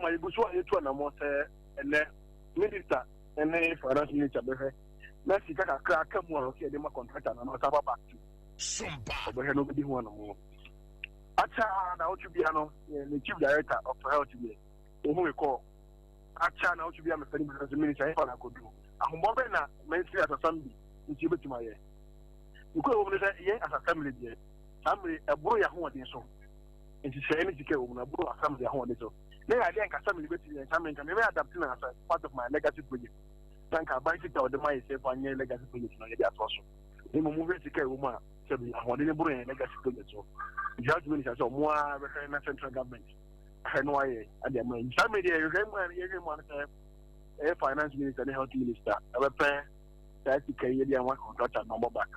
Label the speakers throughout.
Speaker 1: Ma yɛgu so a yɛtu anammɔ sɛ ɛnɛ minister ne finance minister bɛhwɛ na sika kakra aka mu a ɔsɛ yɛde ma contractor no na ɔsan ba back to ɔbɛhwɛ na ɔbɛdi ho anammɔ. Akyɛ na ɔtwe bia no, ne chief director of health deɛ ohun kɔ akyɛ na ɔtwe bia mefɛ ne bisa sɛ, "Minister, ɛfa na akɔduru ahombɔ bɛn na mɛnsiri asasam bi nti yɛbɛtumi ayɛ?" Nkɔ ɛwɔ mu no sɛ yɛn as assembly deɛ, saa mmere ɛboro yɛ ahoɔden so. Nhyehyɛeɛ ne sika ɛwɔ mu no ɛboro assembly ahoɔden so, na yɛ adeɛ nka assembly bɛtumi yɛn saa mmere nka mebɛyɛ adapt no as a part of my legacy project, na nka aban sika a ɔde ma yɛ sɛ fa nyɛ legacy project no, yɛde atoa so. Na mmom wohwɛ sika ɛwɔ mu a, sɛbi, ahoɔden no boro yɛn legacy project so. Nti health minister sɛ ɔmo a bɛhwɛ na central government ahwɛ no ayɛ ade ama yɛn. Saa mmere deɛ, yɛhwɛ mu a yɛhwɛ mu a no sɛ ɛyɛ finance minister ne health minister ɛbɛpɛ saa sika yi yɛde ama contractor na ɔbɔ back.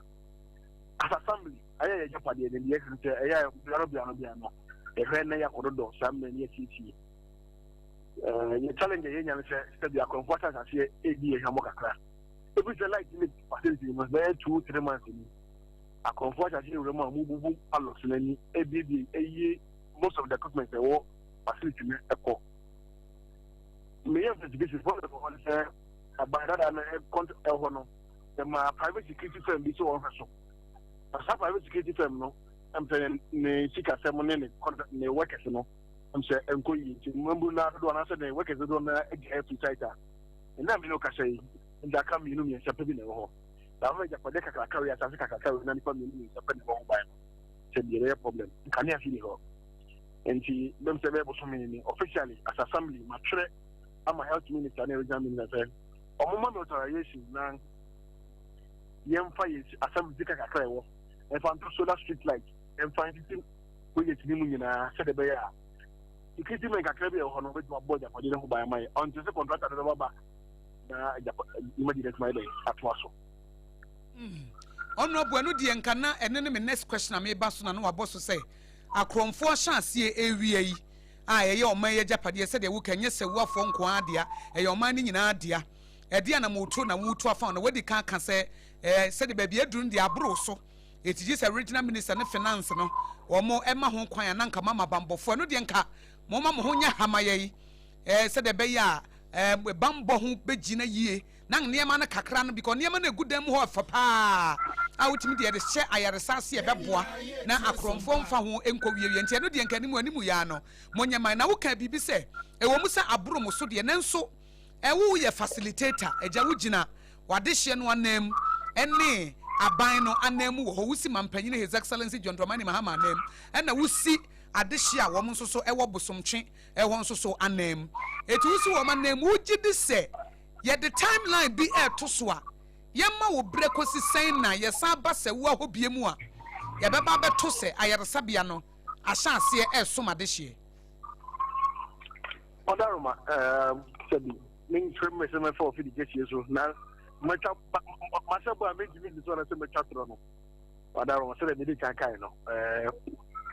Speaker 1: As assembly, ayɛ yɛ agyapadeɛ no deɛ, ɛhwɛ sɛ ɛyɛ biara biara biara no, yɛhwɛ na yɛakɔdodɔ saa mmerɛ no yɛsiesie. Yɛ challenge a yɛnya no sɛ, sɛbi, akɔmfo asase aseɛ ɛdi yɛ hwammɔ kakra, ɛfiri sɛ light ne facility no bɛyɛ 2-3 months ni, akɔmfo asase wura mu a mububu padlocks no ani ebiebie ɛyie most of the equipment ɛwɔ facility no. Ɛkɔ meyɛ investigation problem wɔ hɔ no sɛ aban dada no ɛhɔ no, yɛma private security firm bi sɛ wɔhwɛ so, na saa private security firm no sɛ ne sikasɛm ne ne contract ne workers no sɛ nkɔ yie, nti mmabunu no dodoɔ anaasɛ ne workers dodoɔ no agya afiri site a ɛnna mi no kasa yi. Nti aka mmienu mmiɛnsa pɛ bi na ɛwɔ hɔ, na afɔ agyapadeɛ kakraka wei, asase kakraka wei, na nipa mmienu mmiɛnsa pɛ na ɛwɔ ho ban no, sɛ deɛ ɛbɛyɛ problem, nkanea fi ni hɔ. Nti bɛm sɛ bɛyɛ bosome ni, officially as assembly matwerɛ ama health minister ne regional minister sɛ ɔmo ma me authorization na yɛmfa yɛ assembly sika kakra ɛwɔ ɛmfa nto solar street light, ɛmfa nsisi project ni mu nyinaa, sɛdeɛ ɛbɛyɛ a security men kakra bi a ɛwɔ hɔ no bɛtumi abɔ agyapadeɛ no ho ban ama yɛ ɔnte sɛ contractor no bɛba ba na agyapa dwumadie no atumi ayɛ dɛn atoa so.
Speaker 2: Honorable, ɛno deɛ nka na ɛno ne me next question a meba so, na no wabɔ so sɛ akorɔmfoɔ hyɛ aseɛ ewia yi a ɛyɛ ɔman yi agyapadeɛ, sɛdeɛ woka, nyɛ sɛ wuafoɔ nko ara dea, ɛyɛ ɔman no nyinaa dea. Ɛdeɛ a na moto na wotu afa na wadi kan ka sɛ sɛdeɛ baabi aduru no deɛ aboro so, eti gye sɛ regional minister ne finance no wɔn ɛma ho kwan a na nka mama bambɔfoɔ. Ɛno deɛ nka mo ma mo ho nyɛ hamayɛ yi sɛdeɛ ɛbɛyɛ a bambɔ ho bɛgyina yie na nneɛma no kakra no, because nneɛma no egu dan mu hɔ ɛfɛ paa a wotumi deɛ de hyɛ ayaresa ase, ɛbɛboa na akorɔmfoɔ mfa ho nkɔ wiewie. Nti ɛno deɛ nka anim anim yaa no mo nyɛ man. Na woka biribi sɛ ɛwɔ mu sɛ aboro mo so deɛ, nanso ɛwo yɛ facilitator, agya wogyina wadehyeɛ no anan mu ɛne aban no anan mu wɔ hɔ, wosi mampanyini His Excellency John Dramani Mahama anan mu, ɛna wosi adehyeɛ a wɔn nso so ɛwɔ Bosomtwe ɛhɔ nso so anan mu. Eti wosi wɔn anan mu, wogye di sɛ yɛde timeline bi ɛɛto so a yɛma wo berɛ kɔsi sɛn na yɛsan ba sɛ wo ahɔ bie mu a yɛbɛba abɛto sɛ ayaresabea no ahyɛ aseɛ ɛɛsom adehyeɛ?
Speaker 1: Ɔdaroma, sɛbi, memfrɛ me sɛ mɛfa ɔfidi kɛsie so na mɛtwa mahyɛ bɔ a mentumi nsi so ana sɛ mɛtwa torɔ no. Ɔdaroma, sɛdeɛ mede kan kae no,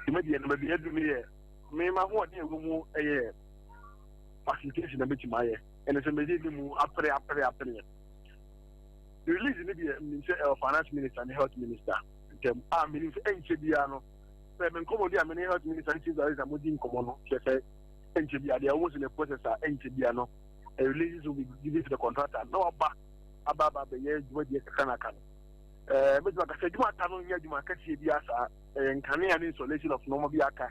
Speaker 1: dwumadie no baabi adu no yɛ mema hoɔden a ɛwɔ mu, ɛyɛ facilitation na mɛtumi ayɛ, ɛne sɛ mɛdi ne mu apere apere apere release ne deɛ menim sɛ ɛwɔ finance minister ne health minister ntɛm a menim sɛ ɛnkyɛ biara no, sɛ me nkɔmmɔdi a me ne health minister ne chief director mo di nkɔmmɔ no kyerɛ sɛ ɛnkyɛ biara deɛ almost in the process a ɛnkyɛ biara no, a release will be given to the contractor na waba aba aba abɛyɛ dwumadie kakra na aka no. Mɛtumi aka sɛ adwuma aka no nyɛ adwuma kɛseɛ bi asa, ɛyɛ nkanea ne installation of nneɛma bi aka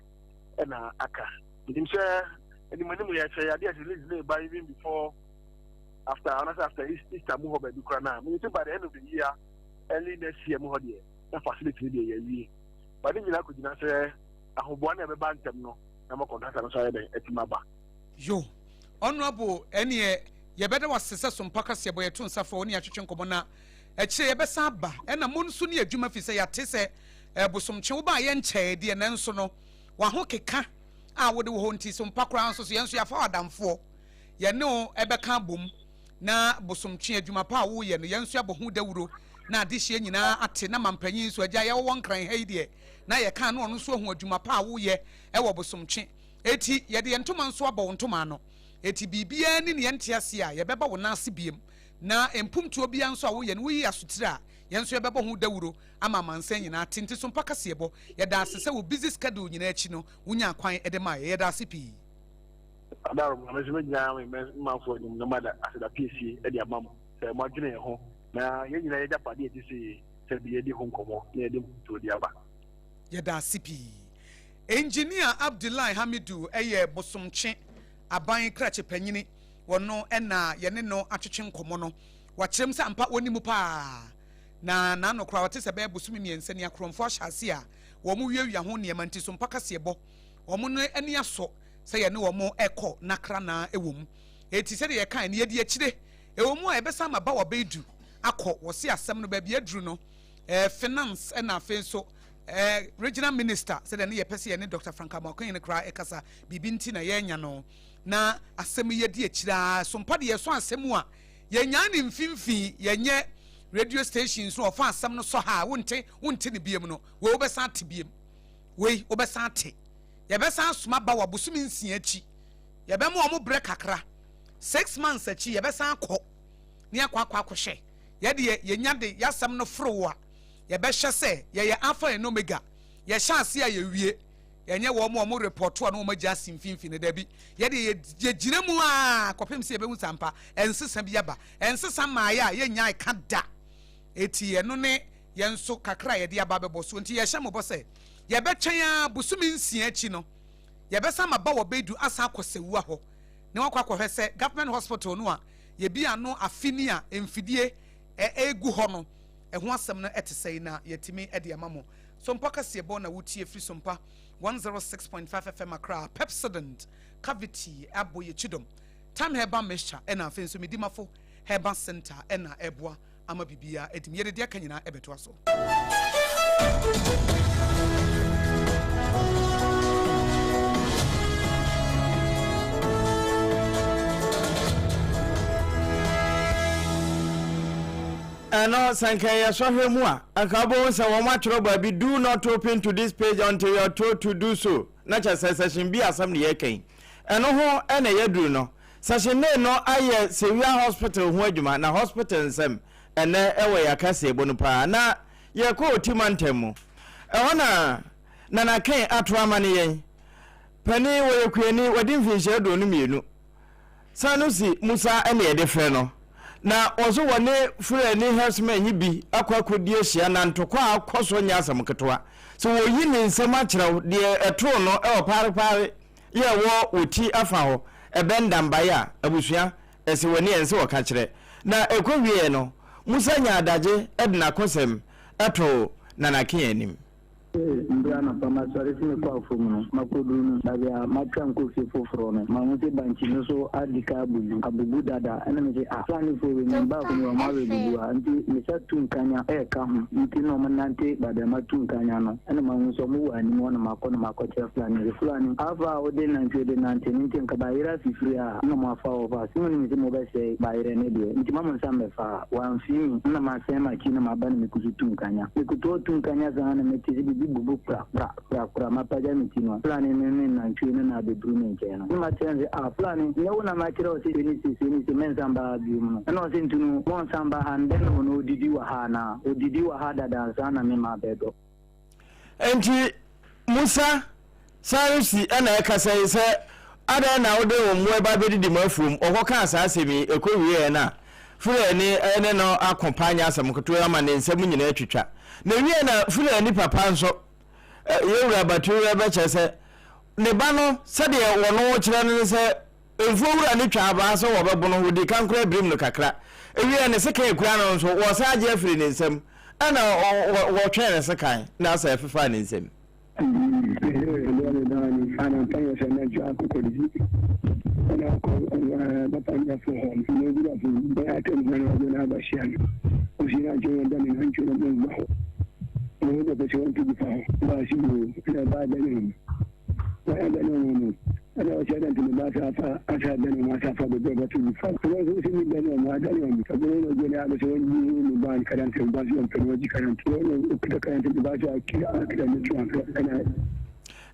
Speaker 1: ɛna aka. Menim sɛ anim anim yɛ sɛ adeɛ sɛ release ne ba even before after anaasɛ after Easter mu hɔ baabi koraa na menim sɛ by the end of the year, early next year mu hɔ deɛ, na facility no deɛ yɛawie ba ne nyinaa kɔgyina sɛ ahoboa no a ɛbɛba ntɛm no na ma contractor no so ayɛ dɛn atumi aba.
Speaker 2: Yo, honorable, ɛneɛ yɛbɛda wase sɛ so mpa kaseɛ bɔ yɛto nsa frɛ wo ne yɛatwetwe nkɔmmɔ, na akyire yɛbɛsan aba ɛna mo nso ne adwuma fi sɛ yɛate sɛ Bosomtwe wobaa yɛnkyɛɛ deɛ, nanso no waho keka a wode wɔ hɔ nti so mpa koraa nso so yɛn nso yɛafa w'adamfoɔ, yɛne wo ɛbɛka abom na Bosomtwe adwuma pa a woyɛ no, yɛn nso yɛabɔ ho dawuro na adehyeɛ nyinaa ate, na mampanyin nso agya yɛwɔ Nkran ha yi deɛ na yɛka no, ɔno nso ahu adwuma pa a woyɛ ɛwɔ Bosomtwe. Eti yɛde yɛn ntoma nso abɔ wo ntoma ano, eti biribiara ni ne yɛnte ase a yɛbɛba wo nan ase biem, na mpomtuo biara nso a woyɛ no, woyi asotire a yɛn nso yɛbɛbɔ ho dawuro ama amansan nyinaa te. Nti so mpa kaseɛbɔ, yɛda ase sɛ wo busy schedule nyinaa akyi no wonya kwan de ma yɛ. Yɛda ase pii.
Speaker 1: Adaworoma, me nso mɛgyina me manfoɔ anim na mada aseda piesie de ama mo sɛ moadwene yɛn ho na yɛn nyinaa yɛn agyapadeɛ a ɛte sei sɛ bi yɛdi ho nkɔmmɔ na yɛde mpuntuo de aba.
Speaker 2: Yɛda ase pii. Engineer Abdullahi Hamidu yɛ Bosomtwe aban krakye panyini, wɔno na yɛne no atwetwe nkɔmmɔ no. Wakyerɛ mu sɛ ampa wɔnim paa na n'ano koraa ɔte sɛ bɛyɛ bosome mmiɛnsa ni akorɔmfoɔ ahyɛ ase a wɔn wiawia ho nneɛma nti so mpa kaseɛbɔ wɔn no ani asɔ sɛ yɛne wɔn rekɔ nakra na ɛwɔ mu. Eti sɛdeɛ yɛkae no yɛdi akyire ɛwɔ mu a yɛbɛsan ma Bawa Baidu akɔ wɔse asɛm no baabi aduru no eh, finance ɛna afei nso eh, regional minister sɛdeɛ ne yɛpɛ sɛ yɛne Dr. Frank Amoakohene koraa ɛkasa biribi nti na yɛanya no na asɛm yi yɛdi akyire ara so mpa deɛ yɛsɔ asɛm mu a yɛnyaa ne mfimfini yɛnyɛ radio station so ɔfa asɛm no sɔ ha a wonte wonte ne biem no wei wobɛsan ate biem wei wobɛsan ate yɛbɛsan asoma ba wɔ bosome nsia akyi yɛbɛma wɔn brɛ kakra 6 months akyi yɛbɛsan akɔ ne akɔ akɔ akɔhwɛ yɛdeɛ yɛnya de yɛasɛm no foro a yɛbɛhwɛ sɛ yɛyɛ alpha and omega yɛhyɛ ase a yɛwie yɛnyɛ wɔn a wɔn report a na wɔn agya ase mfimfini dabi yɛde yɛgyina mu a kɔpem sɛ yɛbɛhu sampa ɛnsesa bi aba ɛnsesa mmaayɛ a yɛnya ɛka da eti ɛno ne yɛn nso kakra a yɛde aba abɛbɔ so nti yɛhyɛ mo bɔ sɛ yɛbɛtwɛn a bosome 6 akyi no yɛbɛsan ma ba wɔ bɛdu asan akɔ sɛwua hɔ na wakɔ akɔhwɛ sɛ government hospital no a yɛbi ano afini a mfidie ɛgu hɔ no ɛho asɛm no ɛte sɛ na yɛtumi ɛde ama mo Sompa kaseɛbɔ na wotie firi Sompa 106.5 FM Accra. Pepsodent cavity abɔ yɛ kyidɔm Time Herbal Mixture ɛna afei nso Medimafo Herbal Center ɛna ɛboa ama biribiara adim yɛde deɛ aka nyinaa ɛbɛtoa so.
Speaker 3: Ɛno sɛ nka ɛyɛ sɔhwɛ mu a, anka wobɛhu sɛ wɔn atwerɛ baabi do not open to this page until you are told to do so. Na kyerɛ sɛ section B asɛm na yɛreka yi. Ɛno ho na yɛaduru no. Section A no ayɛ Sewia Hospital ho adwuma, na hospital nsɛm ɛnnɛ ɛwɔ yɛn akaseɛbɔ no paa. Na yɛrekɔ Oti mantam mu. Ɛhɔ na Nana Ken ato ama ne yɛn. Panin, wɔyɛ kuani, wadi mfinhyia 22. Sanusi Musa na yɛde frɛ no. Na wɔn nso wɔne Fulani herdsmen yi bi akɔ akɔdi ahyia na ntɔkwa a akɔ so nyɛ asɛm ketewa. Sɛ wɔyi ne nsam akyerɛ wo deɛ ɛtoo no wɔ Parepaare yɛ ɛwɔ Oti afa hɔ ɛbɛn Dambae a, abusua, ɛsɛ w'ani ɛnsɛ wɔka kyerɛ. Na ɛkɔ wieɛ no, Musa nyaa adagye de n'akosɛm too Nana Kee anim.
Speaker 4: Mber anapa masoɛr se mekɔ afuom no, makodur no, baabi a matwa nkɔ fie fofor no, mahu se bankye no so adi ka abubu, abubu dada. Nna mese, Ah, Fulanifoɔ wei, me baako no, wɔn abebubu ha. Ntsi mesa tu nkanya reka ho, ntsi nna wɔnante baabi a matu nkanya no. Nna mahu se wɔwɔ anim hɔ na makɔ na makɔkyerɛ Fulani. Mese, Fulani, afa a wode nantwie de nante no ntsi nka bayerɛ afifiri a nna wɔafa wɔ hɔ a, se munim se mobɛsɛe bayerɛ no deɛ, ntsi ma mo nsa mmɛfa ha. Wɔammfi me, nna masan m'akyi na maba na mekusu tu nkanya. Mekotɔɔ tu nkanya saa na mete sɛ biribi bubu kpra kpra kpra kpra. Mapagya me ti no, Fulani no ne nantwie no na abɛduru me nkyɛn no. Nna makyerɛ no sɛ, Ah, Fulani, nyɛ wo na makyerɛ wo sɛ sei ne sei, sei ne sei, mɛnsan mba ha bio no? Ɛnna ɔse, Nti no, monnsan mba ha no, dɛn na ɔno ɔdidi wɔ ha anaa? Ɔdidi wɔ ha dada ansa na me mabɛdɔ.
Speaker 3: Enti Musa Sanusi na ɛkasa yi sɛ, Adɛn na wode wo mmoa ba bɛdidi m'afuom? Ɔkɔkaa saa asɛm yi, ɛkɔwieeɛ no a, Fulani ne no ako paa nyɛ asɛm ketewa ama ne nsam nyinaa atwitwa. Na ɛwieeɛ na Fulani papa nso, yɛn wura Bature bɛkyerɛ sɛ ne ba no, sɛdeɛ wɔno kyerɛ no ne sɛ, Mfuo wura no twaa abaa sɛ wɔbɛbo no, wɔdii kan koraa birim no kakra. Ɛwieeɛ ne sekan a ɛkura no nso, wɔsan agye afiri ne nsam. Ɛnna wɔtwee ne sekan na asɛ ɛfefaa ne nsam.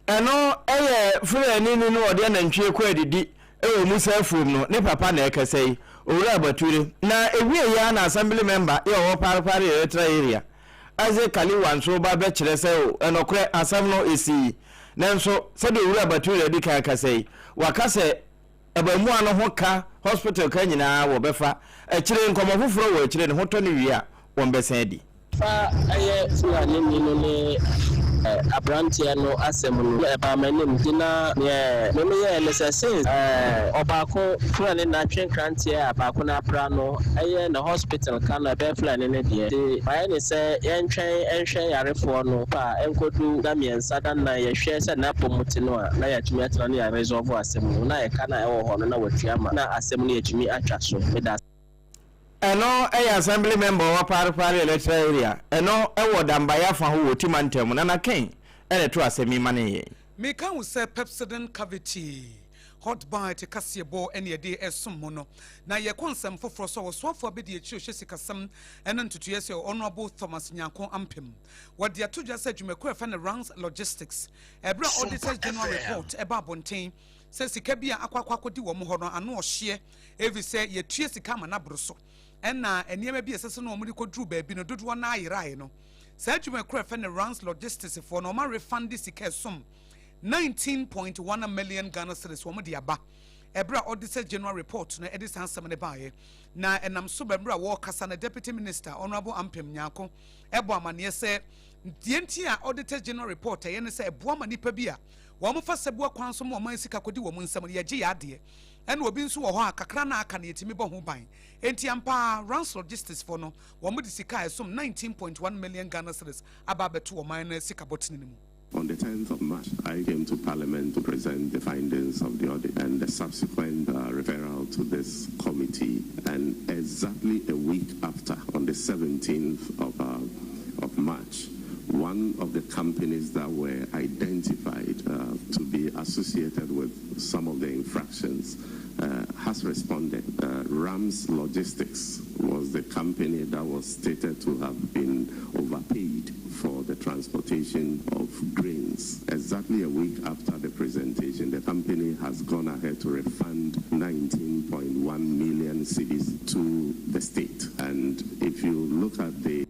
Speaker 3: Ɛno yɛ Fulani ni no ɔde anantwie kɔ adidi wɔ Musa afuom no ne papa na ɛkasa yi, Owura Bature. Na ɛwieeɛ ara na Assembly member yɛ ɔwɔ Parepare Electoral Area, Isaac Kaliwa nso ba bɛkyerɛ sɛ o, ɛnɔkorɛ, asɛm no, ɛsii. Nanso, sɛdeɛ Owura Bature adi kan akasa yi, waka sɛ. Abaamua no ho ka, hospital ka nyinaa wɔbɛfa. Akyire nkɔmmɔ foforɔ wɔ akyire, ne ho tɔ no wie a, wɔbɛsan adi.
Speaker 5: Fa ɛyɛ Fulanini no ne abranteɛ no asɛm no ɛbaa m'anim nti na neɛ me meyɛɛ ne sɛ since ɔbaako Fulani no atwe nkranteɛ a baako no apra no ɛyɛ ne hospital ka no ɛbɛyɛ Fulani no deɛ nti mayɛ ne sɛ yɛntwɛn nhwɛ yarefoɔ no pa nkɔdu da miɛnsa da nnan yɛhwɛ sɛ n'apɔ mu te no a na yɛatumi atena na yɛ resolve asɛm no na ɛka no a ɛwɔ hɔ no na watua ma na asɛm no yɛatumi atwa so meda
Speaker 3: Ɛno yɛ Assembly member ɔwɔ Parepare Electoral Area, ɛno wɔ Dambae afa hɔ wɔ Oti mantam mu. Nana Ken na ɛto asɛm yi ma ne yɛn.
Speaker 2: Meka wo sɛ Pepsodent Cavity Hot Bite kaseɛbɔ ne yɛde resom mo no. Na yɛkɔ nsɛm foforɔ so a, ɔsoafoɔ abɛdi akyire ɔhwɛ sikasɛm ne ntotoeɛ sɛ Honourable Thomas Nyarko Ampem. Wɔde ato dwa sɛ dwumakuo a yɛfrɛ no Ranks Logistics, ɛberɛ a Auditors General Report ɛba abɔnten sɛ sika bi a akɔ akɔ akɔdi wɔn hɔ no ano ɔhyeɛ efisɛ yɛtua sika ama no aboro so ɛna nneɛma bi a ɛsɛ sɛ na wɔde kɔduru baabi no dodoɔ no ayeraeɛ no. Saa adwuma koro a ɛfɛ no Rans Logistics foɔ no wɔn arefande sika ɛsom 19.1 million Ghana cedis wɔn de aba ɛberɛ a Auditor General report no ɛde saa asɛm no baeɛ. Na ɛnam so bɛmmerɛ a wɔrekasa no Deputy Minister Honourable Ampem Nyarko ɛbɔ amaneɛ sɛ deɛ nti a Auditor General report ɛyɛ ne sɛ ɛboa ma nnipa bi a wɔn fa sɛboa kwan so ma ɔman sika kɔdi wɔn nsam no yɛgye yɛ adeɛ ɛna obi nso wɔ hɔ a kakra na aka no yɛtumi bɔ ho ban. Enti ampa ara Rans Logistics foɔ no wɔn de sika a ɛsom 19.1 million Ghana cedis aba abɛto ɔman no sika bɔtene no mu.
Speaker 6: On the 10th of March, I came to Parliament to present the findings of the audit and the subsequent referral to this committee. And exactly a week after, on the 17th of March, one of the companies that were identified to be associated with some of the infractions has responded. Rams Logistics was the company that was stated to have been overpaid for the transportation of grains. Exactly a week after the presentation, the company has gone ahead to refund 19.1 million cedis to the state. And if you look at the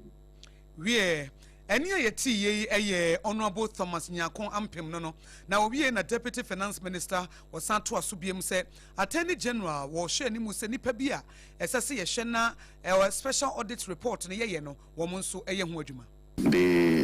Speaker 2: Wie ɛne a yɛte yie yi ɛyɛ Honourable Thomas Nyarko Ampem no na owie na Deputy Finance Minister wɔsan to aso biem sɛ Attorney General wɔhyɛ anim sɛ nipa bi a ɛsɛ sɛ yɛhyɛ na ɛwɔ special audit report no yɛyɛ no wɔn nso ɛyɛ ho adwuma.
Speaker 6: The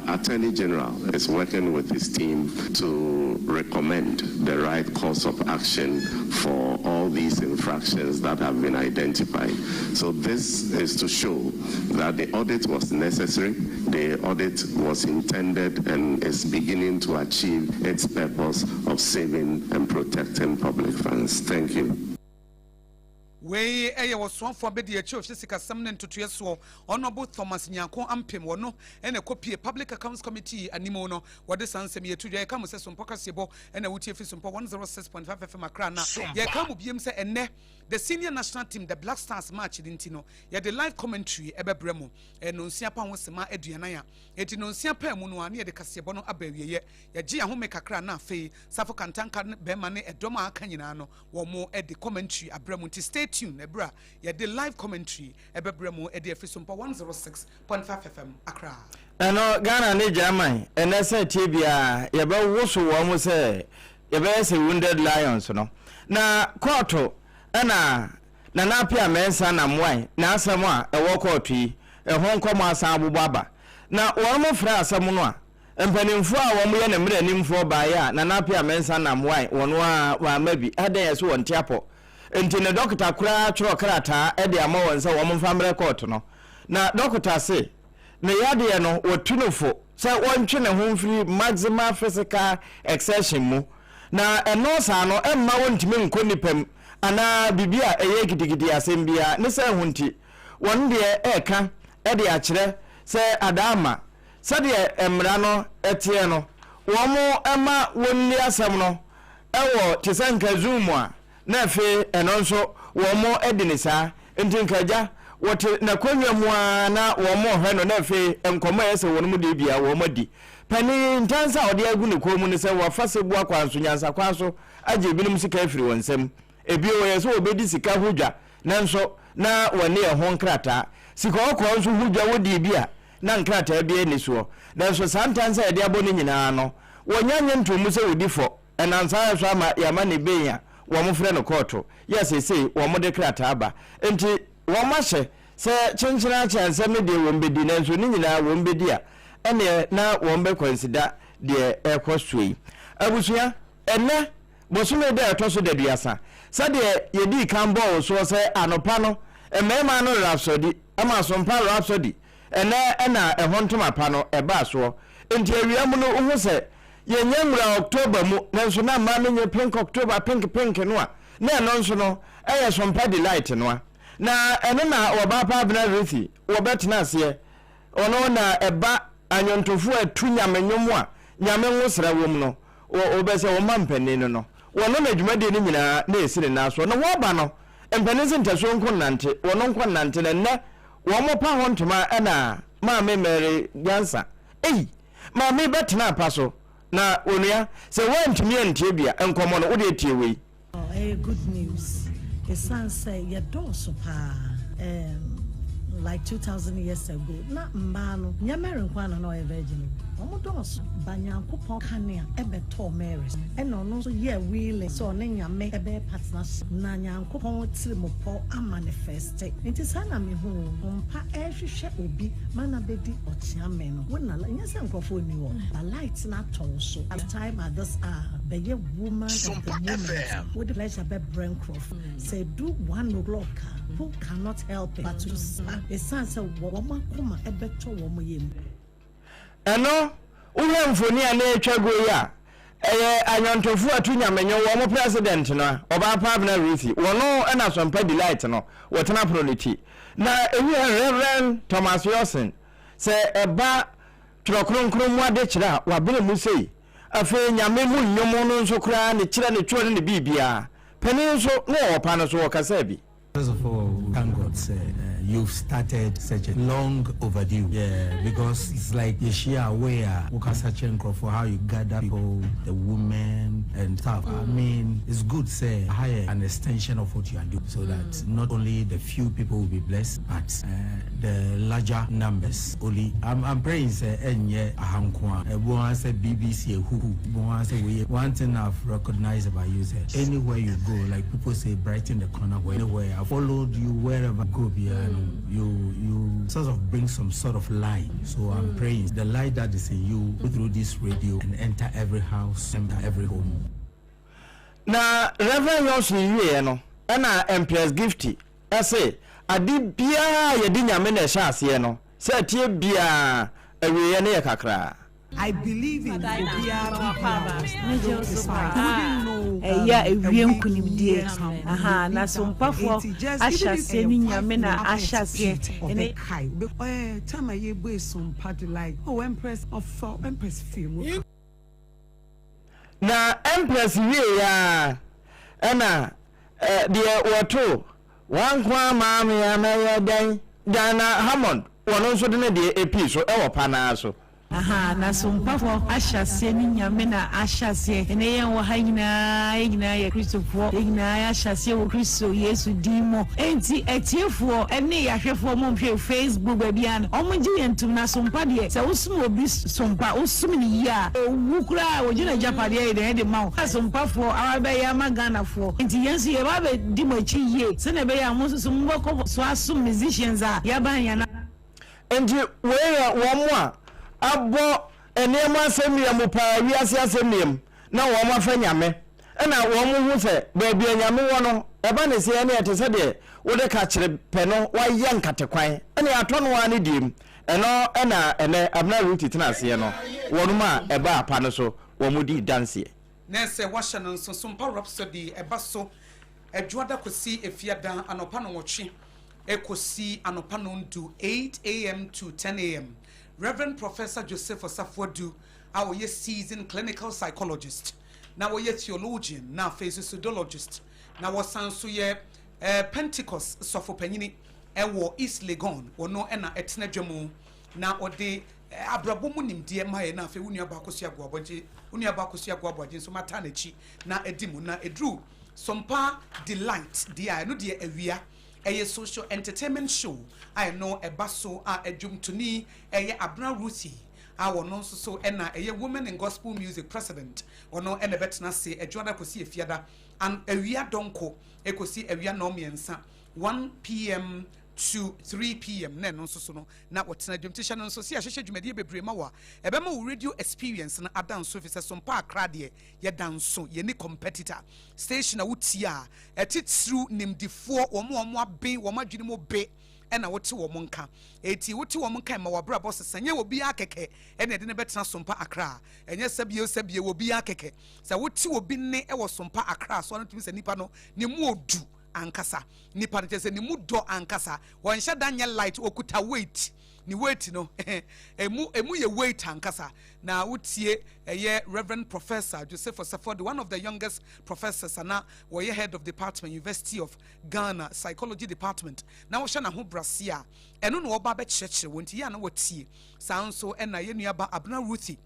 Speaker 6: Attorney General is working with his team to recommend the right course of action for all these infractions that have been identified. So this is to show that the audit was necessary, the audit was intended and is beginning to achieve its purpose of saving and protecting public funds. Thank you.
Speaker 2: Wei ɛyɛ wɔsoafoɔ abɛdi akyi ɔhyɛ sikasɛm ne ntotoeɛ soɔ Honourable Thomas Nyarko Ampem wɔ no ɛna ɛkɔpie Public Accounts Committee animu no wɔde saa nsɛm yɛtu dwa. Yɛka mo sɛ Sompɔ kaseɛbɔ ɛna wotie fi Sompɔ 106.5 FM Accra na yɛka mo biem sɛ ɛnɛ the senior national team, the Black Stars match no nti no yɛde live commentary ɛbɛbrɛ mo 6:40 a enti 6 paa mu no a ne yɛde kaseɛbɔ no aba awieyɛ. Yɛgye ahome kakra na afei Safo Kantanka ne bɛrima ne ɛdɔm a aka nyinaa no wɔn mo de commentary abrɛ mu nti stay tuned ɛberɛ a yɛde live commentary ɛbɛbrɛ mu ɛde afiri Sompɔ 106.5 FM Accra.
Speaker 3: Ɛno Ghana ne German ɛnɛ sɛ tie biara yɛbɛwoso wɔn mo sɛ yɛbɛyɛ sɛ wounded lions no na kɔɔto ɛna Nana Appiah Mensah na mmoae n'asɛm a ɛwɔ kɔɔto yi ɛho nkɔmɔ asan abobɔ aba na wɔn mo frɛ asɛm no a mpanimfoɔ a wɔn yɛ ne mmeranimfoɔ baeɛ a Nana Appiah Mensah na mmoae wɔn a wɔama bi adɛn ɛso wɔn te apɔ nti ne dɔkota koraa twerɛ krataa de ama wɔn sɛ wɔn mfa mmerɛ kɔɔto no na dɔkota se ne yadeɛ no wɔtu no fo sɛ wɔntwe ne ho mfiri maximal physical exertion mu na ɛno saa no ɛmma wɔntumi nkɔ nipa mu anaa biribi a ɛyɛ gidigidi asɛm biara ne sɛ ho nti wɔn deɛ ɛreka de akyerɛ sɛ adaama sɛdeɛ mmara no teɛ no wɔn ma wɔnni asɛm no ɛwɔ te sɛ nka Zoom a na afei ɛno nso wɔn adi ne saa nti nka agya wɔte n'akonnwa mu ara na wɔn rehwɛ no na afei nkɔmmɔ a ɛyɛ sɛ wɔn mu deɛ bia wɔn adi panin ntansa a ɔde agu ne kɔn mu ne sɛ wafa sɛbua kwan so nyansa kwan so agye ebinom sika afiri wɔn nsam. Ebio wɔyɛ sɛ wɔbɛdi sika ho dwa nanso na wɔnni ɛho nkrataa. Sika ɔkɔɔ nso ho dwa wɔdii bi a na nkrataa biara nni soɔ. Nanso saa ntansa a yɛde abɔ no nyinaa no wɔnnya nnye ntoo mu sɛ wɔdi fɔ. Ɛnam saa yɛ so ama yɛama ne bail a wɔfrɛ no kɔɔto yɛ a seesei wɔde krataa aba. Enti wɔahyɛ sɛ kyenkyen akyɛ nsɛm no deɛ wɔbɛdi nanso ne nyinaa wɔbɛdi a ɛneɛ na wɔbɛkwansida deɛ ɛrekɔ soɔ yi. Abusua, ɛnnɛ bosome da a ɛtɔ so daduasa, sɛdeɛ yɛdii kan bɔɔ wo soɔ sɛ anɔpa no mmarima no Rhapsody ma Asompa Rhapsody Ɛnnɛ na ɛho ntoma pa no ɛbaa soɔ. Enti awia mu no wohu sɛ yɛnnya nwuraa October mu nanso na mmaa no nyɛ pink October pink pink no a na ɛno nso no ɛyɛ Sompa Delight no a. Na ɛno na wɔbaa pa Abena Ruthie wɔbɛtena aseɛ. Ɔno na ɛba anwontofoɔ a ɛto Nyame nnwom a Nyame nwosra wom no wɔ wobɛ sɛ wɔma mpanin no no. Wɔno na dwumadie no nyinaa na ɛsi ne nan soɔ. Na wɔba no mpanin se ntasuo nko nnante, wɔno nko nnante na ɛnnɛ Wɔn pa ho ntoma na Maame Mary Nyansa ei Maame bɛtena apa so na onua sɛ woantumi antie bi a nkɔmmɔ no wodeɛ tie wei.
Speaker 7: Ɛyɛ good news ɛsiane sɛ yɛdɔɔso paa ɛɛm like 2000 years ago na mmaa no nyɛ Mary nko ara na na ɔyɛ virgin o wɔn dɔɔso ba Nyankopɔn kanea ɛbɛtɔɔ Mary so ɛna ɔno nso yɛɛ willing sɛ ɔne Nyame ɛbɛyɛ partnership na Nyankopɔn tirimupɔ amanifest. Te. Nti saa na me hu wo mpa ɛrehwehwɛ obi ma no abɛdi ɔkyeame no wo na nyɛ sɛ nkurɔfoɔ nni hɔ but light no atɔ wo so at time at this hour bɛyɛ woman of the moment wode pleasure bɛbrɛ nkurɔfoɔ sɛ ɛdu one o'clock a people cannot help it but to sa ɛsiane sɛ wɔn akoma ɛbɛtɔ wɔn yam.
Speaker 3: Ɛno, wohwɛ mfoni a na ɛretwa guo yi a, ɛyɛ anwɔntofo a ɛto nyamenyo, wɔn president no a, Ɔbaa Pa Abena Ruthie, wɔno na Asɔmpa Delight no, wɔtena pono no ti. Na ɛyi yɛ Rev. Thomas Yorson, sɛ ɛba Twerɛ Kronkron mu adekyerɛ a, wabene mu sei. Afei Nyame mu nnwom no nso koraa, ne kyerɛ, ne twerɛ ne ne biribiara. Panin nso, na ɔwɔ pa no so, ɔkasaa bi.
Speaker 8: First of all, thank God sɛ you've started such a long overdue yeah because it's like yɛhyia a way a wokasa kyerɛ nkurɔfoɔ how you gather people the women and stuff I mean it's good sɛ aha yɛ an extension of what you are doing so that not only the few people will be blessed but the larger numbers only I'm, I'm praying sɛ ɛnyɛ aha nko a ɛbu ho sɛ BBC ehuhu bu ho sɛ wei one thing I've recognized about you sɛ anywhere you go like people say brighten the corner where anywhere I followed you wherever you go biara no you you sort of bring some sort of light so I'm praying the light that is in you go through this radio and enter every house enter every home.
Speaker 3: Na Rev. Johnson wieɛ no ɛna Empress Gifty se ade biara a yɛde Nyame na ɛhyɛ aseɛ no sɛ ɛteɛ biara awieɛ no yɛ kakraa.
Speaker 9: I believe in obiara bibia
Speaker 10: Ɛyɛ a ɛwie nkunimdie ahaa na sompafoɔ ahyɛ aseɛ ne Nyame na ahyɛ aseɛ ne.
Speaker 9: Time a yɛbue sompa de like oh Empress ɔfa Empress fie mu.
Speaker 3: Na Empress wieeɛ ara ɛna deɛ wɔto Wanko ama me a mɛyɛ dɛn Diana Hammond wɔno nso de ne deɛ ɛpii so ɛwɔ pa no ara so.
Speaker 10: Ahaa na sompafoɔ ahyɛ aseɛ ne Nyame na ahyɛ aseɛ ɛnɛ yɛn wɔ ha nyinaa yɛn nyinaa yɛ Kristofoɔ yɛn nyinaa yɛahyɛ aseɛ wɔ Kristo Yesu din mu enti atiefoɔ ɛne yɛahwɛfoɔ mo nhwɛ Facebook baabiara no wɔn gye yɛn tom na sompa deɛ sɛ wosom obi sompa wosom no yie a owu koraa a wɔgye n'agyapadeɛ yɛ dɛn de ma wo asompafoɔ aba bɛyɛ ama Ghanafoɔ nti yɛn nso yɛba abɛdi mo akyi yie sɛdeɛ ɛbɛyɛ a mo nso so mobɛkɔ so asom musicians a yɛaban yɛn
Speaker 3: Enti wei yɛ wɔn a abɔ nneɛma asɛnnua mu paa, wiase asɛnnua mu, na wɔn afa Nyame, ɛna wɔn hu sɛ baabi a Nyame wɔ no, ɛba ne sɛ ɛne ɛte sɛ deɛ wode kakyere pɛ no wayɛ nkatekwan, ɛne atɔ no ara ne deɛ mu. Ɛno na ɛnɛ Abena Ruti tena aseɛ no, wɔnom a ɛbaa pa no so, wɔn dii danseɛ.
Speaker 2: Na sɛ woahyɛ no nso, Sompa Rhapsody ɛba so Ɛdwoada kɔsi Efiada anɔpa nnɔnwɔtwe kɔsi anɔpa nnɔndu, 8 am to 10 am. Rev. Professor Joseph Osafo-Adu a ɔyɛ seasoned clinical psychologist na ɔyɛ theologian na afei nso pseudologist na wɔsan nso yɛ Pentecost sɔfopanyini wɔ East Legon, ɔno na ɛtena dwa mu na ɔde abrabɔ mu nimdeɛ ma yɛ na afei wo nuabaa Akosua Agoabɔgye, wo nuabaa Akosua Agoaboagye nso mataa n'akyi na adi mu na ɛduru Sompa Delight deɛ a ɛno deɛ awia ɛyɛ social entertainment show a ɛno ɛba so a adwomtoni ɛyɛ Abena Ruthie. a ɔno nso so na ɛyɛ Women in Gospel Music President. Ɔno na ɛbɛtena ase Adwoada kɔsi Efiada, an awia dɔnko kɔsi awia nnɔnmiɛnsa, 1 PM to 3 PM, na ɛno nso so no na wɔtena dwam. Nti hyɛ no nso sɛ yɛahyehyɛ dwumadie bebree ma wo a ɛbɛma wo radio experience no ada nso, efisɛ Sompa Accra deɛ yɛda nso, yɛnni competitor. Station a wotie a atitiriw nimdefoɔ, wɔn a wɔaben, wɔn adwene mu be na wote wɔn nka. Enti wote wɔn nka ɛma w'abrabɔ sesa. Ɛnyɛ obiara kɛkɛ na ɛde no bɛtena Sompa Accra. Ɛnyɛ sɛbio sɛbio obiara kɛkɛ. Sɛ wote obi nne wɔ Sompa Accra so a, no tumi sɛ nipa no ne mu odu ankasa. Nipa no kyerɛ sɛ ne mu dɔ ankasa. Wɔnhyɛ da nyɛ light, okuta weight. Ne weight no, emu emu yɛ weight ankasa. Na wotie ɛyɛ Reverend Professor Joseph Osafo, one of the youngest professors ana wɔyɛ head of department, University of Ghana Psychology Department, na wohyɛ n'ahobrɛase a, ɛno na ɔba abɛkyerɛkyerɛ wɔn nti yɛ a na wɔtie. Saa nso ɛna yɛn nuaba Abena Ruthie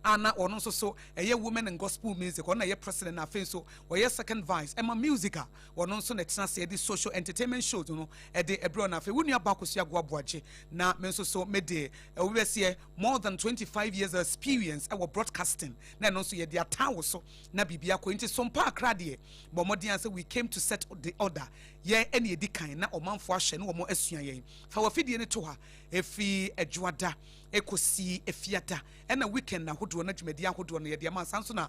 Speaker 2: a na ɔno nso so ɛyɛ Women in Gospel Music, ɔno na ɛyɛ president, na afei nso ɔyɛ second vice ɛma music a ɔno nso na ɛtena ase ɛde social entertainment shows no ɛde ɛbrɛ ɔno. Afei wo nua ba Akosua Agoa Boagye na me nso so me de ɛwɔ bɛseɛ more than 25 years experience ɛwɔ broadcasting, na ɛno nso yɛde ataa wo so na biribi akɔ nti. Sompa Akra deɛ, bɔ mmɔden a sɛ we came to set the order, yɛn ɛne ɛdi kan na ɔmanfoɔ ahyɛ ne wɔn asua yɛn. Fa wafidie no to ha ɛfiri Adwoada ɛkɔsi Efiada ɛna weekend ahodoɔ na dwumadi ahodoɔ no yɛde ama. Saa nso na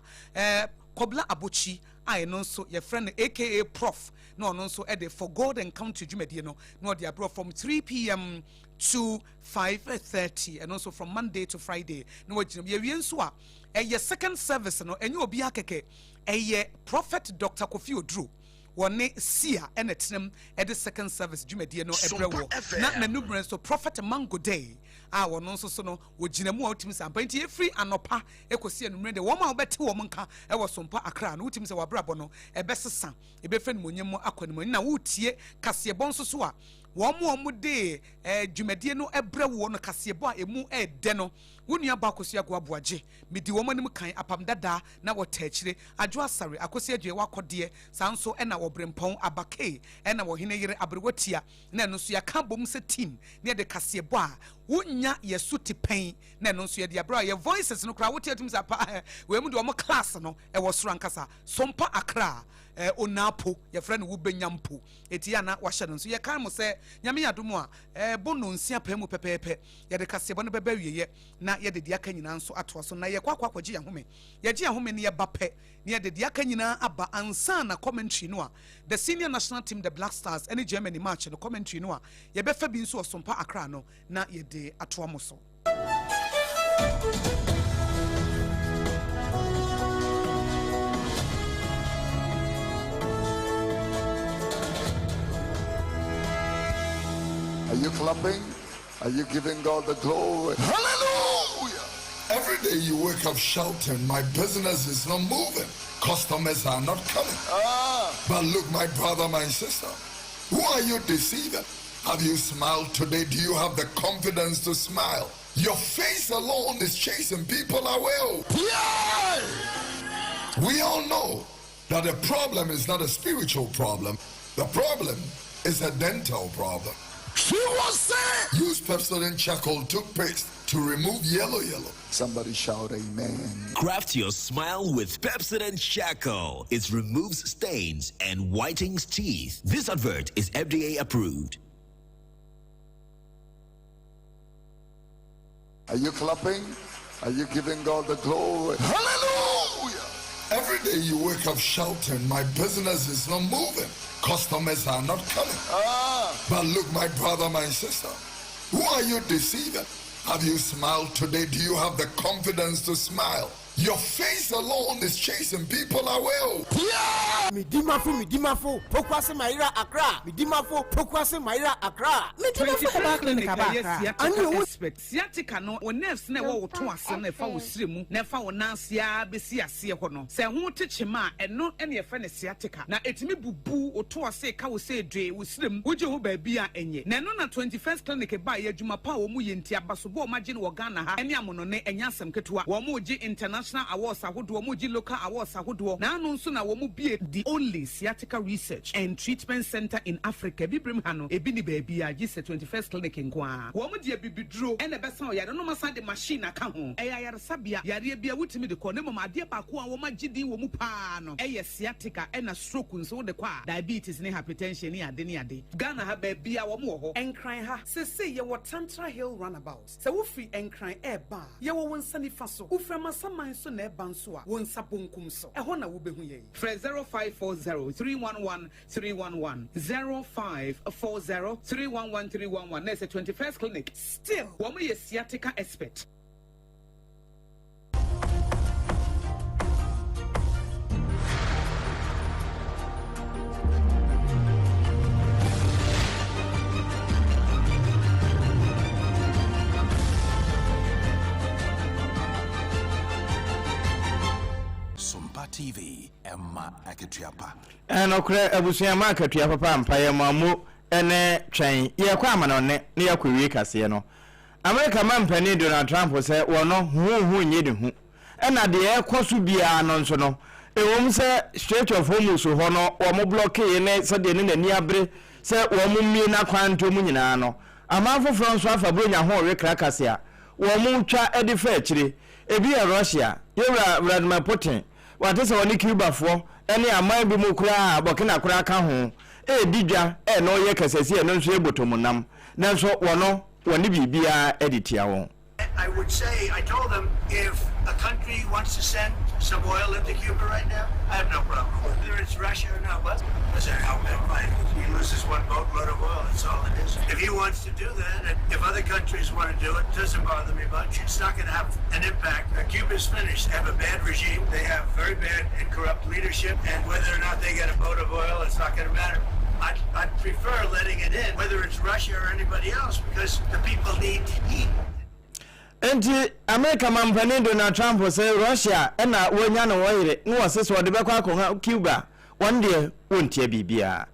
Speaker 2: Kɔbla Abokyi a ɛno nso yɛfrɛ no aka Prof, na ɔno nso ɛde For God and Country dwumadie no na ɔde aberɛ from 3 p.m. to 5:30, ɛno nso from Monday to Friday na wagyina mu. Yɛwie nso a, ɛyɛ second service no, ɛnyɛ obiara kɛkɛ, ɛyɛ Prophet Dr. Kofi Oduro wɔne Sia ɛna tenam ɛde second service dwumadie no ɛbrɛ wɔ. Na n'anummerɛ nso, Prophet Mango Day a wɔno nso so no wɔgyina mu a wotumi sɛ ampa. Nti ɛfiri anɔpa ɛkɔsi anummerɛ deɛ, wɔn a wɔbɛte wɔn nka ɛwɔ Sompa Akra no, wotumi sɛ wɔabrabɔ no ɛbɛsesa, ɛbɛfiri animonyam mu akɔ animonyam. Na wotie kaseɛbɔ nso so a, wɔn a wɔde dwumadie no ɛbrɛ woɔ no, kaseɛbɔ a emu ɛɛdɛ no, wo nua ba Akosua Agoa Aboagye medi wɔn anim kan apam dadaa na wɔta akyire Adwo Asare Akosi Adwoɛ wakɔdeɛ. Saa nso ɛna Ɔbrempɔn Abakee ɛna Ɔhene Yere Aberewatia, na ɛno nso yɛaka bom sɛ team na yɛde kaseɛbɔ a wonya yɛ so ti pɛn, na ɛno nso yɛde aberɛ a yɛ voices no koraa wote atum sɛ apa wei mu deɛ, ɔmo class no ɛwɔ soro ankasa. Sompa Akra onaapo yɛfrɛ no wobɛnya mpo eti yɛ ana wahyɛ no nso. Yɛkan mo sɛ Nyame yɛ adom a, ɛbɔ no nsia pɛn mu pɛpɛɛpɛ, yɛde kaseɛbɔ no bɛbɛ awieɛ na yɛde deɛ aka nyinaa nso atoa so. Na yɛkɔ akɔgye yɛn home, yɛgye yɛn home no, yɛba pɛ na yɛde deɛ aka nyinaa aba ansa na commentary no a the senior national team, the Black Stars, ɛne Germany match no commentary no a yɛbɛfa bi nso wɔ Sompa Akra no na yɛde atoa mo so.
Speaker 11: Are you clapping? Are you giving God the glory? Hallelujah! Every day you wake up shouting, "My business is not moving. Customers are not coming." But look, my brother, my sister, who are you deceiving? Have you smiled today? Do you have the confidence to smile? Your face alone is chasing people away. Yeah! We all know that the problem is not a spiritual problem. The problem is a dental problem. She was saying, use Pepsodent charcoal toothpaste to remove yellow yellow. Somebody shout amen.
Speaker 12: Craft your smile with Pepsodent Charcoal. It removes stains and whitens teeth. This advert is FDA approved.
Speaker 11: Are you clapping? Are you giving God the glory? Hallelujah! Every day you wake up shouting, "My business is not moving. Customers are not coming." But look, my brother, my sister, who are you deceiving? Have you smiled today? Do you have the confidence to smile? Your face alone is chasing people away.
Speaker 13: Yeah! Midimafo, Midimafo, Pokuase Mayera Accra. Midimafo, Pokuase Mayera Accra.
Speaker 2: Midimafo Herbal Clinic aba Accra. Ani owo expert. Sciatica no, wo nerves na ɛwɔ wo to ase no, ɛfa wo sire mu na ɛfa wo nan ase ara bɛsi aseɛ hɔ no, sɛ ɛho te kyema a, ɛno na yɛfrɛ no sciatica. Na ɛtumi bubu wo to ase, ka wo sɛ dwee wo sire mu, wogye ho baabi a ɛnyɛ. Na ɛno na 21st Clinic baeɛ. Adwuma pa a wɔn yɛ nti, abasobɔ a wɔagye no wɔ Ghana ha ne amonɔne, ɛnyɛ asɛm ketewa. Wɔn regye international. national awards ahodoɔ, wɔn gye local awards ahodoɔ. Na ano nso na wɔn bue the only sciatica research and treatment centre in Africa. Abibirem ha no, ebi nni baabiara gye sɛ 21st Clinic nko ara. Wɔn de abibiduro na ɛbɛsa ɔyare no na wɔasan de machine aka ho. Ɛyɛ ayaresabea, yareɛ biara wotumi de kɔ, na mmom adeɛ baako a wɔagye din wɔ mu pa ara no yɛ sciatica ɛna stroke nso wode kɔ a, diabetes ne hypertension ne ade ne ade. Ghana ha baabiara wɔn wɔ hɔ. Nkran ha, seesei yɛwɔ Tantra Hill Runabout. Sɛ wofiri Nkran reba a, yɛwɔ wo nsa nifa so. Wofiri Amasaman nso na ɛreba nso a, wo nsa bonkum so. Ɛhɔ na wobɛhu yɛn. Frɛ 0540 311 311, 0540 311 311 na ɛsɛ 21st Clinic. Still, wɔn yɛ sciatica expert.
Speaker 12: Sompa TV, ɛma akatua pa.
Speaker 3: Nokorɛ abusua ma akatua papa ampa yɛ mo ammo ne twɛn yɛkɔ amanɔne na yɛakɔ wie kaseɛ no Amerika mampanin Donald Trump sɛ wɔno huhuuhu nyɛ ne hu ɛna deɛ ɛrekɔ so biara no nso no ɛwom sɛ Strait of Hormuz hɔ no wɔn blɔkee ne sɛdeɛ ne n'ani abere sɛ wɔn mmie n'akwan nto mu nyinaa no aman foforɔ nso afa Buronya ho rewe krakase a wɔn twa de fa akyire ebi yɛ Russia yɛwura Vladimir Putin Wate sɛ ɔne Cubafoɔ ne aman bi mu koraa a Burkina koraa ka ho redi dwa ɛno yɛ kɛsɛsi ɛno nso yɛ bɔtɔmunam nanso wɔno wɔne biribiara de tia wɔn.
Speaker 14: I would say, I told them, if a country wants to send some oil into Cuba right now, I have no problem with it. Whether it's Russia or not, what does that help him? He loses one boatload of oil, that's all it is. If he wants to do that, and if other countries want to do it, it doesn't bother me much. It's not going to have an impact. Uh, Cuba's finished. They have a bad regime. They have very bad and corrupt leadership, and whether or not they get a boat of oil, it's not going to matter. I'd, I'd prefer letting it in, whether it's Russia or anybody else, because the people need heat.
Speaker 3: Enti Amerika mampanin Donald Trump sɛ Russia na wanya ne ɔyere na wɔse sɛ ɔde bɛkɔ akɔha Cuba wɔn deɛ wɔntia biribiara.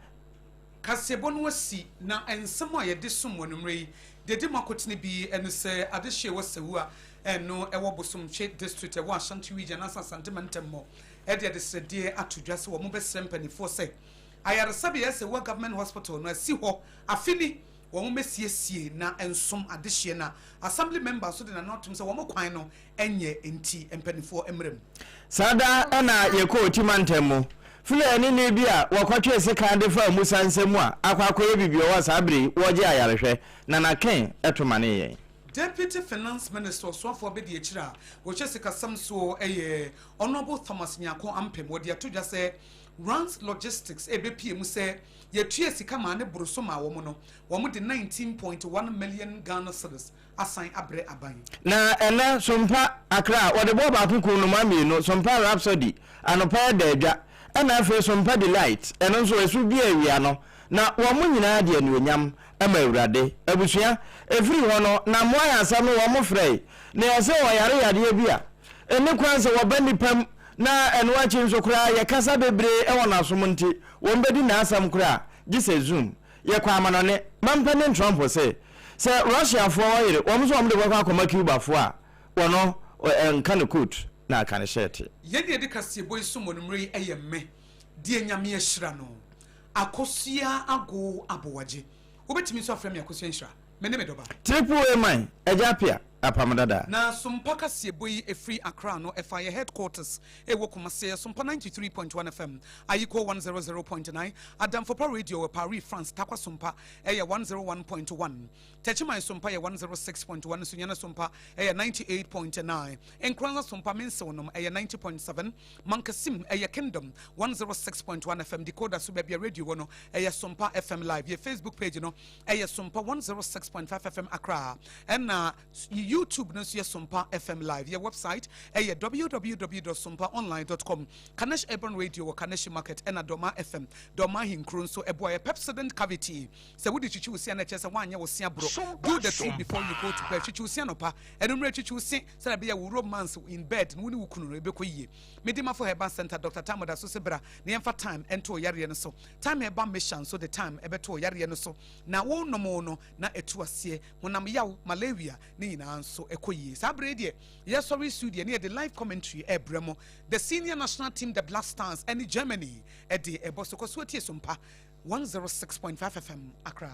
Speaker 2: Kaseɛbɔ no asi, na nsɛm a yɛde som wɔ anwummerɛ yi deɛ ɛdi mu akotene bi ne sɛ adehyeɛ wɔ Sawua ɛno ɛwɔ Bosomtwe District ɛwɔ Ashanti Region anaasɛ Asante Mantam mu ɛde adesrɛdeɛ ato dwa sɛ wɔn bɛsrɛ mpaninfoɔ sɛ ayaresabea Sawua Government Hospital no asi hɔ afe ni wɔn mmɛsiesie na nsom adehyeɛ na Assembly member nso de n'ano atom sɛ wɔn kwan no nyɛ nti mpaninfoɔ mmra mu.
Speaker 3: Saa da na yɛkɔɔ Oti mantam mu. Fulani bi a wɔkɔtwee sekan de faa Musa nsam a akɔ akɔyɛ biribi wɔ saa bere yi wɔregye ayarehwɛ, na n'aken to manee yɛn.
Speaker 2: Deputy Finance Minister Ɔsoafoɔ Abadiakyiri a ɔhwɛ sikasɛm soɔ yɛ Honourable Thomas Nyarko Ampem. Wɔde ato dwa sɛ Rans Logistics rebɛpue mu sɛ yɛtuaa sika maa ne boro so maa wɔn no, wɔde 19.1 million Ghana cedis asan abrɛ aban.
Speaker 3: Na ɛnnɛ, Sompa, Accra, wɔde bɔɔl baako kum nnomaa mmienu, Sompa Rhapsody, anɔpa ɛda adwa, ɛna afei Sompa Delight, ɛno nso ɛso bue awia no, na wɔn nyinaa de anuonyam ma Awurade. Abusua, ɛfiri hɔ no, na mmoa yɛn asɛm no wɔn frɛe, na yɛse wɔyare yadeɛ bi a, ɛnni kwan sɛ wɔba nnipa mu, na ɛno akyi nso koraa yɛkasa bebree wɔ n'asom nti, wɔn bɛdi n'asɛm koraa, gye sɛ Zoom. Yɛkɔ amanɔne. Mampanin Trump se, Sɛ Russiafoɔ ɔyere wɔn sɛ wɔn de bɛkɔ akɔma Cubafoɔ a, wɔno nka no coat na aka no shirt.
Speaker 2: Yɛn deɛ yɛde kaseɛbɔ yi som anummerɛ yi yɛ me deɛ Nyame ahyira no Akosua Agow Aboagye. Wobɛtumi nso afrɛ me Akosua Nhyira. Me ne me dɔba.
Speaker 3: Triple A man, Agya Appiah, Apam Dada.
Speaker 2: Na Sompa kaseɛbɔ yi ɛfiri Accra no ɛfa yɛ headquarters ɛwɔ Kumasi, ɛyɛ Sompa 93.1 FM, Ayiko 100.9, Adamfopa Radio wɔ Paris, France, Tarkwa Sompa ɛyɛ 101.1, Techiman Sompa yɛ 106.1, Sunyani Sompa ɛyɛ 98.9, Nkoranza Sompa Mensew nom ɛyɛ 90.7, Mankasim ɛyɛ Kingdom 106.1 FM, Decoder so baabi a radio wɔ no ɛyɛ Sompa FM Live. Yɛ Facebook page no ɛyɛ Sompa 106.5 FM Accra, ɛna YouTube no nso yɛ Sompa FM Live. Yɛ website ɛyɛ www.sompaonline.com. Kanesh Urban Radio wɔ Kaneshi Market ɛna Dɔma FM, Dɔma Ahenkuro nso ɛboa yɛ. Pepsodent Cavity, sɛ wode twitwi wo se a na ɛkyerɛ sɛ woanyɛ wo se aborɔ. Do the truth before you go to bed. Twitwi wo se anɔpa, anwummerɛ twitwi wo se sɛdeɛ ɛbɛyɛ wo romance in bed no wo ne wo kunu no ɛbɛkɔ yie. Medimafo Herbal Center, Doctor Time da so se bra na yɛmfa thyme nto wo yareɛ no so. Thyme Herbal Mixture nso de thyme ɛbɛto wo yareɛ no so na wonom no na ɛtu aseɛ. Honam yaw, malaria ne nyinaa nso. nso ɛkɔ yie. Saa berɛ yi deɛ yɛsɔre su deɛ ne yɛde live commentary ɛrebrɛ mo. The senior national team the Black Stars ɛne Germany ɛde ɛbɔ so. Kɔ so tie Sompa 106.5 FM Accra.